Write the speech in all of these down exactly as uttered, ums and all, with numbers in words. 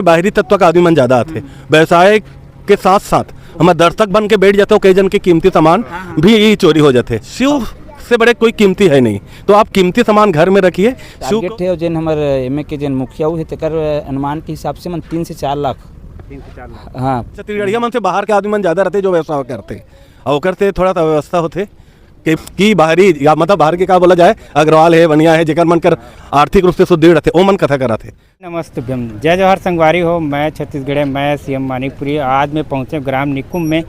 बाहरी तत्व का आदमी मन ज्यादा आथे। व्यवसाय के साथ साथ हमर दर्शक बन के बैठ जाते हो, कई जन के कीमती सामान भी चोरी हो जाते। शिव से बड़े कोई कीमती है नहीं, तो आप कीमती सामान घर में रखिए। शिव टारगेट है, और जेन हमर एमए के जेन मुखिया हुए, तेकर अनुमान के हिसाब से मन तीन से चार लाख। तीन से चार लाख। हाँ। छत्तीसगढ़िया मन से बाहर के आदमी मन ज्यादा रहते जो व्यवसाय करते, और ओकर से थोड़ा सा व्यवस्था होते कि, कि बाहरी, या मतलब बाहर के का बोला जाए, अग्रवाल है, वनिया है, जेकर मन कर आर्थिक रूप से सुदृढ़ रहते, ओ मन कथा कराते। नमस्ते भ्यम, जय जोहार संगवारी हो। मैं छत्तीसगढ़े, मैं सीएम मानिकपुरी। आज मैं पहुँचे ग्राम निकुम में,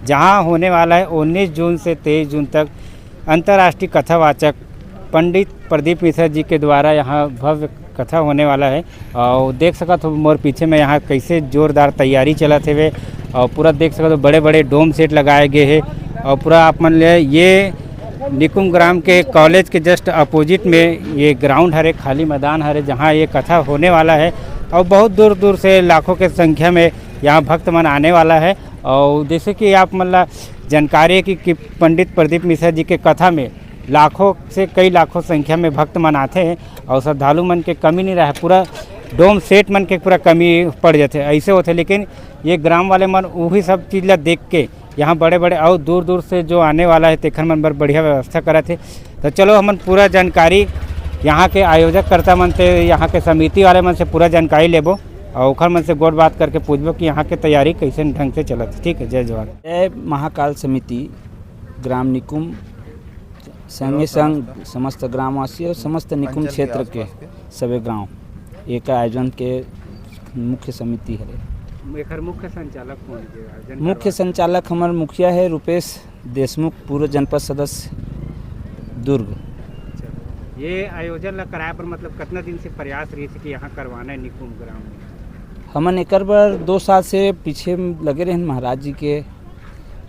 जहाँ होने वाला है उन्नीस जून से तेईस जून तक अंतर्राष्ट्रीय कथावाचक पंडित प्रदीप मिश्रा जी के द्वारा यहाँ भव्य कथा होने वाला है। और देख सकत हो मोर पीछे में यहाँ कैसे जोरदार तैयारी चलत हेवे, और पूरा देख सकत हो बड़े बड़े डोम सेट लगाए गए हैं। और पूरा आप मन ले, ये निकुम ग्राम के कॉलेज के जस्ट अपोजिट में ये ग्राउंड हरे, खाली मैदान हरे, जहाँ ये कथा होने वाला है। और बहुत दूर दूर से लाखों के संख्या में यहाँ भक्त मन आने वाला है। और जैसे कि आप मन ला जानकारी है कि, कि पंडित प्रदीप मिश्रा जी के कथा में लाखों से कई लाखों संख्या में भक्त मन आथे हैं और श्रद्धालु मन के कमी नहीं रहे, पूरा डोम सेट मन के पूरा कमी पड़ जाते, ऐसे होते। लेकिन ये ग्राम वाले मन वही सब चीज़ ला देख के यहाँ बड़े बड़े और दूर दूर से जो आने वाला है, तेखर मन बर बढ़िया व्यवस्था करत है। तो चलो, हमन पूरा जानकारी यहाँ के आयोजककर्ता मन से, यहाँ के समिति वाले मन से पूरा जानकारी लेबो और ओखर मन से गोठ बात करके पूछबो कि यहाँ के तैयारी कैसे ढंग से चलत है। ठीक है, जय जोहार। जय महाकाल समिति ग्राम निकुम, संगे संग समस्त ग्रामवासी और समस्त निकुम क्षेत्र के सभी गांव एक आयोजन के मुख्य समिति हरे। एकर मुख्य संचालक कौन है? मुख्य संचालक हमर मुखिया है रुपेश देशमुख, पूर्व जनपद सदस्य दुर्ग। अच्छा, ये आयोजन ला कराए पर मतलब कितना दिन से प्रयास रही थी कि यहाँ करवाना है निकुम ग्राम में? हमन एकर बर दो साल से पीछे लगे रहन महाराज जी के,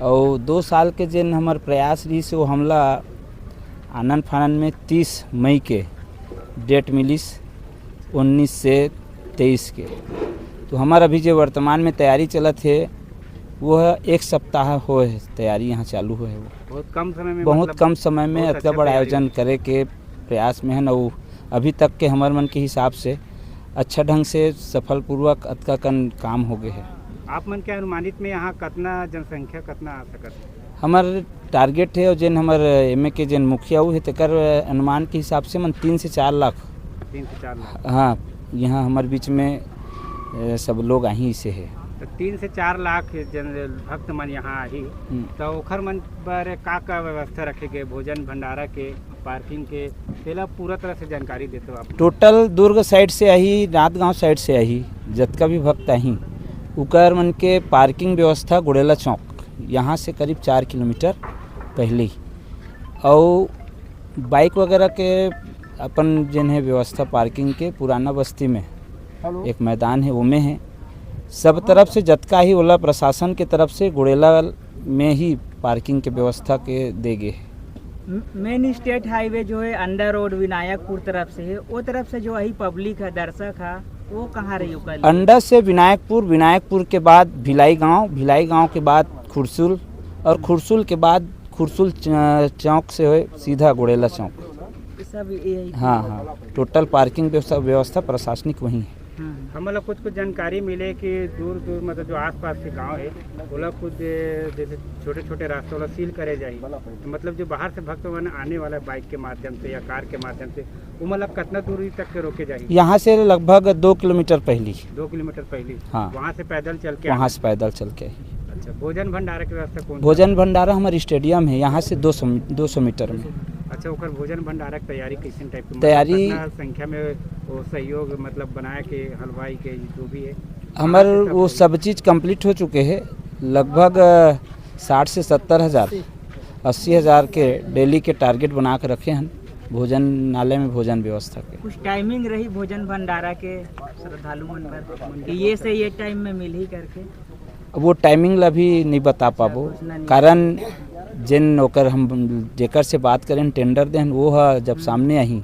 और दो साल के जेन हमर प्रयास रही से वो हमला आनन फानन में तीस मई के डेट मिलिस, उन्नीस से तेईस के। तो हमर अभी जो वर्तमान में तैयारी चलत है, वो है एक सप्ताह हो है तैयारी यहाँ चालू हो है। वो बहुत कम समय में, बहुत मतलब, कम समय में बहुत अतका अच्छा बड़ा तैयारी आयोजन करे के प्रयास में है ना। वो अभी तक के हमर मन के हिसाब से अच्छा ढंग से सफलपूर्वक अतका कन काम हो गए है। आप मन के अनुमानित में यहाँ कितना जनसंख्या कितना आ सकत है? हमर टारगेट है, और जेन हमर एमए के जेन मुखिया हुए, तेकर अनुमान के हिसाब से मन तीन से चार लाख। तीन से चार लाख। हाँ, यहाँ हमर बीच में, ए, सब लोग आही से है। तो तीन से चार लाख जन भक्त मन यहाँ आही, हम्म। तो ओखर मन बर का का व्यवस्था रखे गए, भोजन भंडारा के, पार्किंग के, तेला पूरा तरह से जानकारी देते हो आप? टोटल दुर्ग साइड से आही, राजगांव साइड से आही, जतका भी भक्त आही, उकर मन के पार्किंग व्यवस्था गुड़ेला चौक, यहाँ से करीब चार किलोमीटर पहले ही। और बाइक वगैरह के अपन जेन है व्यवस्था पार्किंग के, पुराना बस्ती में एक मैदान है, ओमे है। सब तरफ से जतका ही ओला प्रशासन के तरफ से गुड़ेला में ही पार्किंग के व्यवस्था के दे गे है। मेन स्टेट हाईवे जो है अंडा रोड विनायकपुर तरफ से है, वो तरफ से जो अही पब्लिक है, दर्शक है, वो कहाँ रही ओकर लिए? अंडा से विनायकपुर, विनायकपुर के बाद भिलाई गांव, भिलाई गांव के बाद खुरसुल, और खुरसुल के बाद खुरसुल च-, चौक से होए सीधा गुड़ेला चौक। सब यही। हाँ, हाँ, टोटल पार्किंग व्यवस्था, व्यवस्था प्रशासनिक वहीं है। हाँ। हमन ला कुछ कुछ जानकारी मिले कि दूर दूर, मतलब, जो आसपास के गांव है, ओला कुछ, ए, जैसे छोटे छोटे रास्ता ओला सील करे जाही, तो मतलब जो बाहर से भक्त मन आने वाला है बाइक के माध्यम से या कार के माध्यम से, ओमन ला कितना दूरी तक के रोके जाही? यहाँ से लगभग दो किलोमीटर पहली। दो किलोमीटर पहली? हाँ। वहाँ से पैदल चल के वहाँ आना? से पैदल चल के ही। अच्छा, भोजन भंडारा की व्यवस्था कौन? भोजन भंडारा हमारे स्टेडियम है, यहाँ से दो सौ मी-, दो सौ मीटर में। अच्छा, ओकर भोजन भंडारा की तैयारी कैसन टाइप की? मतलब, तैयारी कितना संख्या में वो सहयोग, मतलब, बनाए के हलवाई के जो भी है, हमार कहाँ से सब वो लोग? सब चीज़ कंप्लीट हो चुके हैं, लगभग, अ, साठ से सत्तर हज़ार, अस्सी हज़ार के डेली के टारगेट बना के रखे हैं भोजनालय में भोजन व्यवस्था के। कुछ टाइमिंग रही भोजन भंडारा के श्रद्धालु मन बर कि ये से ये टाइम में मिलही करके? अब वो टाइमिंग ला भी नहीं बता पाबो, अच्छा, कुछ ना नहीं। कारण जेन ओकर हम, जेकर से बात करें, टेंडर देन, वो ह जब सामने आही,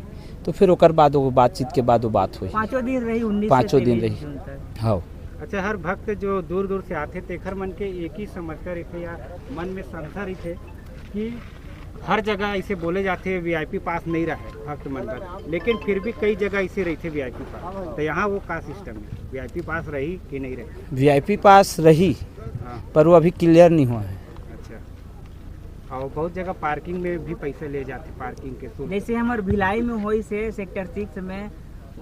तो फिर ओकर बाद वो बातचीत के बाद वो बात होई। पाँचों दिन रही, उन्नीस से पाँचों दिन तेईस रही। जून तक। हाँ। अच्छा, हर भक्त जो दूर दूर से आथे, तेखर मन के एक ही समस्या रहिथे या मन में शंका रहिथे कि हर जगह ऐसे बोले जाते हैं वीआईपी पास नहीं रहे भक्त मन बर, लेकिन फिर भी कई जगह ऐसे रहते वीआईपी पास। तो यहाँ वो का सिस्टम है, वीआईपी पास रही कि नहीं रही? वीआईपी पास रही, हाँ। पर वो अभी क्लियर नहीं हुआ है। अच्छा। और बहुत जगह पार्किंग में भी पैसे ले जाते, पार्किंग के शुल्क। जैसे हमर भिलाई में होइस हे सेक्टर सिक्स में,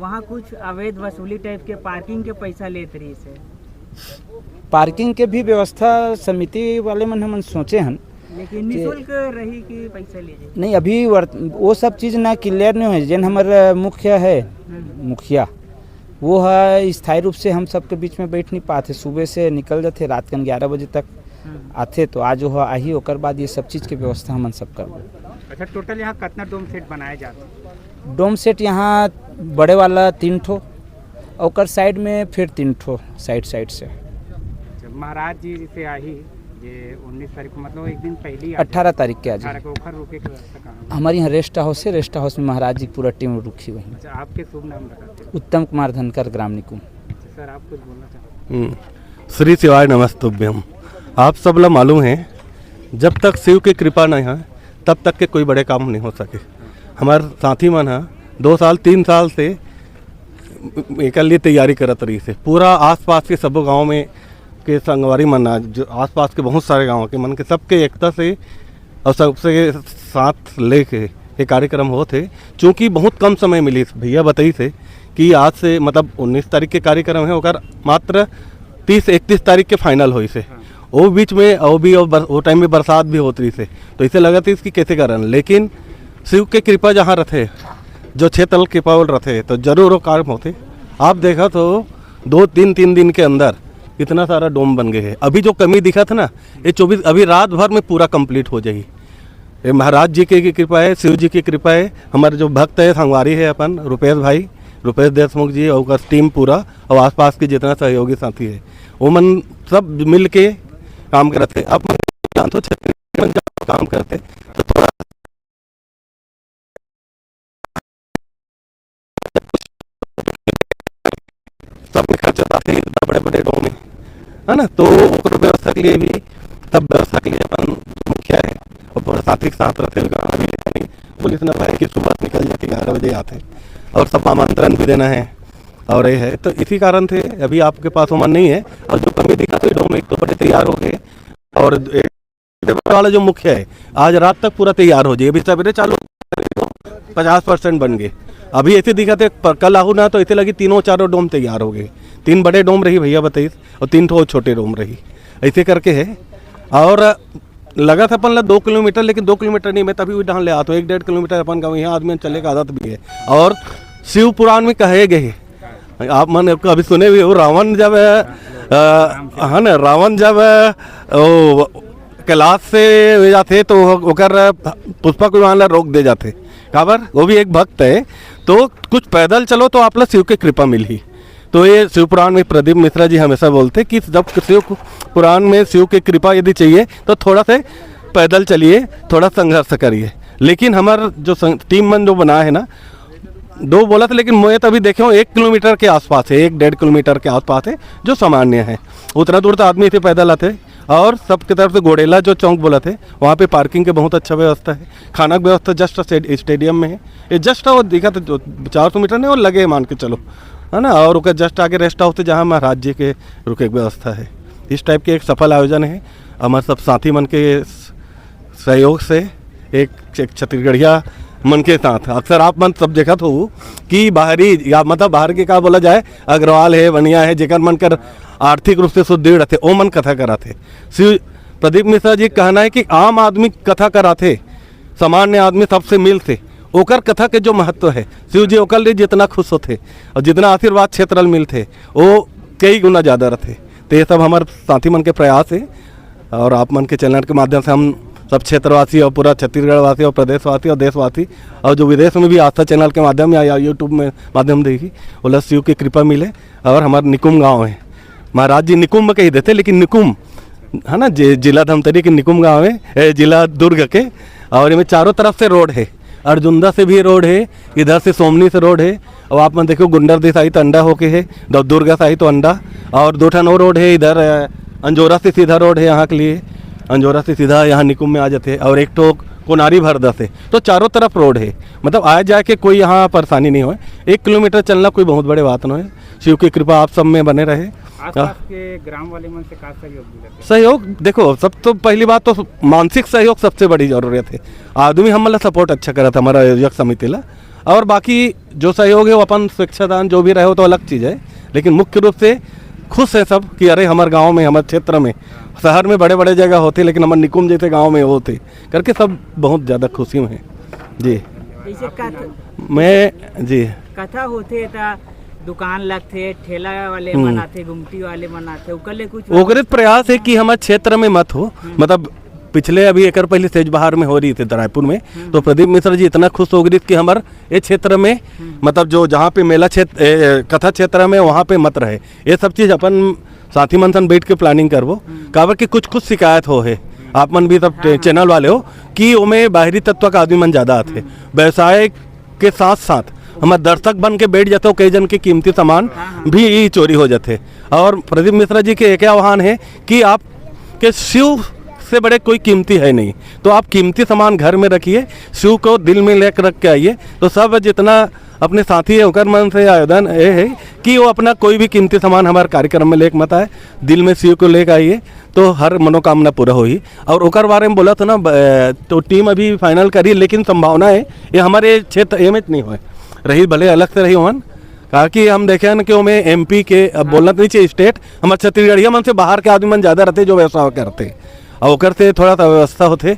वहाँ कुछ अवैध वसूली टाइप के पार्किंग के पैसा लेत रहिस हे। पार्किंग के भी व्यवस्था समिति वाले मन हमन सोचे हन। लेकिन निशुल्क रही कि पैसा लीजिए? नहीं, अभी वर्त, वो सब चीज़ ना क्लियर नहीं है। जेन हमर मुख्य है, हम्म। मुखिया, वो है स्थायी रूप से हम सबके बीच में बैठ नहीं पाते। सुबह से निकल जाते, रात कन ग्यारह बजे तक हम्म। आते, तो आज वो आही, ओकर बाद ये सब चीज़ के व्यवस्था हमन सब करबो। अच्छा, टोटल यहाँ कितना डोम सेट बनाए जाते हैं? डोम सेट यहाँ बड़े वाला तीन ठो, ओकर साइड में फिर तीन ठो, साइड साइड से। अच्छा, महाराज जी से आही ये उन्नीस तारीख को, मतलब एक दिन पहले ही आ अठारह तारीख के आज। अठारह को ओखर रुके के व्यवस्था कहाँ? हमारे यहाँ रेस्ट हाउस है, रेस्ट हाउस में महाराज जी की पूरा टीम रुकी हुई है। अच्छा, आपके शुभ नाम बताते हैं। उत्तम कुमार धनकर, ग्राम निकुम। अच्छा, सर, आप कुछ बोलना चाहते हैं? हम्म। श्री शिवाय नमस्तुभ्यम। आप सब ला मालूम है, जब तक शिव की कृपा नहीं है, तब तक के कोई बड़े काम नहीं हो सके। हमारे साथी मन है, दो साल, तीन साल से एकर लिए तैयारी करत रहिस हे। पूरा आसपास के सबो गांव में के संगवारी मन, जो आसपास के बहुत सारे गांव के मन के, सबके एकता से और सबसे साथ लेके ये कार्यक्रम होत हे। चूँकि बहुत कम समय मिलिस, भैया बताइस हे कि आज से, मतलब, उन्नीस तारीख के कार्यक्रम है, ओकर मात्र तीस इकतीस तारीख के फाइनल होइस हे। वो बीच में, वो भी, वो बर-, वो टाइम में बरसात भी होत रहिस हे, तो इसे लगत रहिस कि कैसे करन। लेकिन शिव के कृपा जहाँ रथे, जो छः तल कृपा रथे, तो जरूर वो काम होथे। आप देखत हो, दो तीन, तीन दिन के अंदर इतना सारा डोम बन गए हैं। अभी जो कमी दिखत हे ना, ये चौबीस, अभी रात भर में पूरा कंप्लीट हो जाही। ये महाराज जी के, की कृपा है, शिव जी की कृपा है। हमारे जो भक्त है, संगवारी है अपन रुपेश भाई, रुपेश देशमुख जी और ओकर टीम पूरा, और आसपास के जितना सहयोगी साथी है, वो मन सब मिल के काम करते हैं। आप मन जानते हो, छत्तीसगढ़ में जब काम करते हैं, तो थोड़ा सब में खर्च होता है, इतना बड़े बड़े डोम में, है ना? तो ओकर व्यवस्था के लिए भी, सब व्यवस्था के लिए अपन मुखिया है और पूरा साथी के साथ रहते हुए गाना भी लेते नहीं। पुलिस ने भाई कि सुबह निकल जाके ग्यारह बजे आते हैं और सब आमंत्रण भी देना है। और ये है, तो इसी कारण से अभी आपके पास वो मन नहीं है। और जो कमी दिखा तो डोम एक तो बड़े तैयार हो गए, और एक वाला जो मुख्य है, आज रात तक पूरा तैयार हो जाए। अभी सवेरे चालू, पचास परसेंट बन गए। अभी ऐसे दिखत हे, पर कल आहू ना, तो ऐसे लगी तीनों चारों डोम तैयार हो गए। तीन बड़े डोम रही, भैया बताइस, और तीन ठो छोटे डोम रही, ऐसे करके है। और लगत हे अपन ला दो किलोमीटर, लेकिन दो किलोमीटर नहीं, मैं तभी भी डाहन ले आत हों, एक डेढ़ किलोमीटर अपन गाँव, यहाँ आदमी चले का आदत भी है। और शिव पुराण में कहे गए हे, आप मन कभी सुने भी हो, रावण जब, अ, है ना, रावण जब, अ, वो कैलाश से वे जाथे, तो ओकर पुष्पक विमान ला रोक दे जाथे। काबर? वो भी एक भक्त है। तो कुछ पैदल चलो, तो आप ला शिव के कृपा मिलही। तो ये शिव पुराण में प्रदीप मिश्रा जी हमेशा बोलते कि जब शिव पुराण में शिव की कृपा यदि चाहिए, तो थोड़ा से पैदल चलिए, थोड़ा संघर्ष करिए। लेकिन हमार जो संग-, टीम मन जो बना है ना, दो बोलत हे, लेकिन मैं तो अभी देखे हूँ, एक किलोमीटर के आसपास है, एक डेढ़ किलोमीटर के आसपास है, जो सामान्य है। उतना दूर तो आदमी इसे पैदल आते। और सबके तरफ से गोड़ेला जो चौक बोलत हे, वहाँ पे पार्किंग के बहुत अच्छा व्यवस्था है। खाना की व्यवस्था जस्ट स्टेडियम में है, ये जस्ट वो दिखा तो चार सौ मीटर नहीं, और लगे मान के चलो, है ना। और ओकर जस्ट आगे रेस्ट हाउस है, जहाँ महाराज जी के रुके के व्यवस्था है। इस टाइप के एक सफल आयोजन है। हमारे सब साथी मन के सहयोग से एक, एक छत्तीसगढ़िया मन के साथ। अक्सर आप मन सब देखत हो कि बाहरी, या मतलब बाहर के का बोला जाए, अग्रवाल है, बनिया है, जेकर मन कर आर्थिक रूप से सुदृढ़ थे, ओ मन कथा कराथे। शिव प्रदीप मिश्रा जी कहना है कि आम आदमी कथा कराथे, सामान्य आदमी सबसे मिलथे, ओकर कथा के जो महत्व है, शिव जी ओकर लिए जितना खुश होथे और जितना आशीर्वाद क्षेत्र ल मिलथे, वो कई गुना ज़्यादा रथे। तो ये सब हमारे साथी मन के प्रयास है। और आप मन के चैनल के माध्यम से हम सब क्षेत्रवासी और पूरा छत्तीसगढ़वासी और प्रदेशवासी और देशवासी और जो विदेश में भी आस्था चैनल के माध्यम या, या यूट्यूब में माध्यम देखी, ओला शिव की कृपा मिले। और हमार निकुम गांव है, महाराज जी निकुम में कही देते, लेकिन निकुम है ना, जे-, जिला धमतरी के निकुम गांव है, ए, जिला दुर्ग के। और इमे चारों तरफ से रोड है, अर्जुंदा से भी रोड है, इधर से सोमनी से रोड है। और आप मन देखो, गुंडरदेही साइड तो अंडा होके है, दो-, दुर्गा साइड तो अंडा। और दो ठन और रोड है इधर, अ, अंजोरा से सीधा रोड है यहाँ के लिए, अंजोरा से सीधा यहाँ निकुम में आ जाते हैं। और एक ठो कोनारी भर दस है, तो चारों तरफ रोड है, मतलब आए जाए के कोई यहाँ परेशानी नहीं होए। एक किलोमीटर चलना कोई बहुत बड़े बात नहीं है। शिव की कृपा आप सब में बने रहे। आसपास हाँ। के ग्राम वाले मन से का सहयोग मिलत है? सहयोग देखो, सब तो पहली बात तो मानसिक सहयोग सबसे बड़ी जरूरत है। आदमी हमला सपोर्ट अच्छा करत हमारा आयोजक समिति ला, और बाकी जो सहयोग है वो अपन स्वेच्छादान जो भी रहे हो तो अलग चीज़ है, लेकिन मुख्य रूप से खुश है सब कि अरे हमारे गांव में, हमारे क्षेत्र में, शहर में बड़े बड़े जगह होते लेकिन हमारे निकुम जैसे गांव में होते करके सब बहुत ज़्यादा खुशी में है जी। जैसे कथा मैं जी कथा होथे त दुकान लगथे, ठेला वाले हम्म। मन आथे, गुमटी वाले मन आथे, ओकर ले कुछ ओकरे प्रयास है कि हमारे क्षेत्र में मत हो, मतलब पिछले अभी एकर पहले सेज बहार में हो रही थी रायपुर में, तो प्रदीप मिश्रा जी इतना खुश हो गए कि हमारे ये क्षेत्र में, मतलब जो जहाँ पे मेला क्षेत्र ए, ए, कथा क्षेत्र में वहाँ पे मत रहे। ये सब चीज़ अपन साथी मन सन बैठ के प्लानिंग करबो, काबर कि कुछ कुछ शिकायत हो है, आप मन भी सब चैनल वाले हो, कि ओमे बाहरी तत्व का आदमी मन ज़्यादा आथे। व्यवसाय के साथ साथ हमारे दर्शक बन के बैठ जाते हो, कई जन के कीमती सामान भी चोरी हो जाते। और प्रदीप मिश्रा जी के एक आह्वान है कि आपके शिव से बड़े कोई कीमती है नहीं, तो आप कीमती सामान घर में रखिए, शिव को दिल में लेकर रख के आइए। तो सब जितना अपने साथी है ओकर मन से आवेदन ये है कि वो अपना कोई भी कीमती सामान हमारे कार्यक्रम में लेके मत आए, दिल में शिव को लेके आइए, तो हर मनोकामना पूरा होही। और ओकर बारे में बोला था ना, ब- तो टीम अभी फाइनल करी, लेकिन संभावना है ये हमारे क्षेत्र एम एच नहीं होए, रही भले अलग से रही होन, काकि हम देखे हन कि ओमे एम पी के, अब बोलना तो नहीं चाहिए, स्टेट, हमारे छत्तीसगढ़िया मन से बाहर के आदमी मन ज़्यादा रहते जो व्यवसाय करते, और ओकर से थोड़ा सा व्यवस्था होते।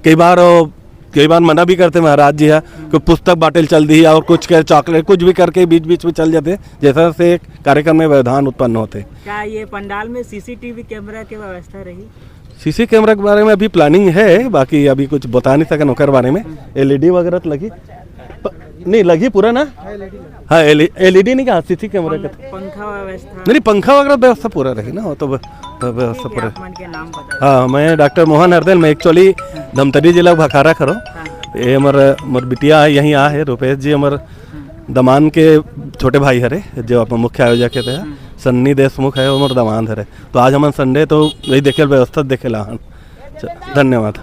कई बार वो, कई बार मना भी करते महाराज जी है कि पुस्तक बांटे ल चल दी और कुछ कर चॉकलेट कुछ भी करके बीच बीच में चल जाते, जैसा से एक कार्यक्रम में व्यवधान उत्पन्न होते। क्या ये पंडाल में सीसीटीवी कैमरा के व्यवस्था रही? सीसी कैमरा के बारे में अभी प्लानिंग है, बाकी अभी कुछ बता नहीं सकन ओकर बारे में। एलईडी वगैरह तो लगी प- नहीं लगी पूरा ना। हाँ, एलईडी नहीं कहा, सीसी कैमरा का तो पंखा व्यवस्था नहीं, पंखा वगैरह व्यवस्था पूरा रही ना, वो तो ब- तो व्यवस्था पूरा। आप मन के नाम बता हाँ, मैं डॉक्टर मोहन हरदेल, मैं एक्चुअली धमतरी जिला भखारा खरो। ये हमर मोर बिटिया यहीं आ है, रूपेश जी हमर दमान के छोटे भाई हरे, जो अपन मुख्य आयोजक है, सन्नी देशमुख है, हमर दमांद हरे। तो आज हमन संडे तो यही देखे व्यवस्था देखे ला हन। च- धन्यवाद।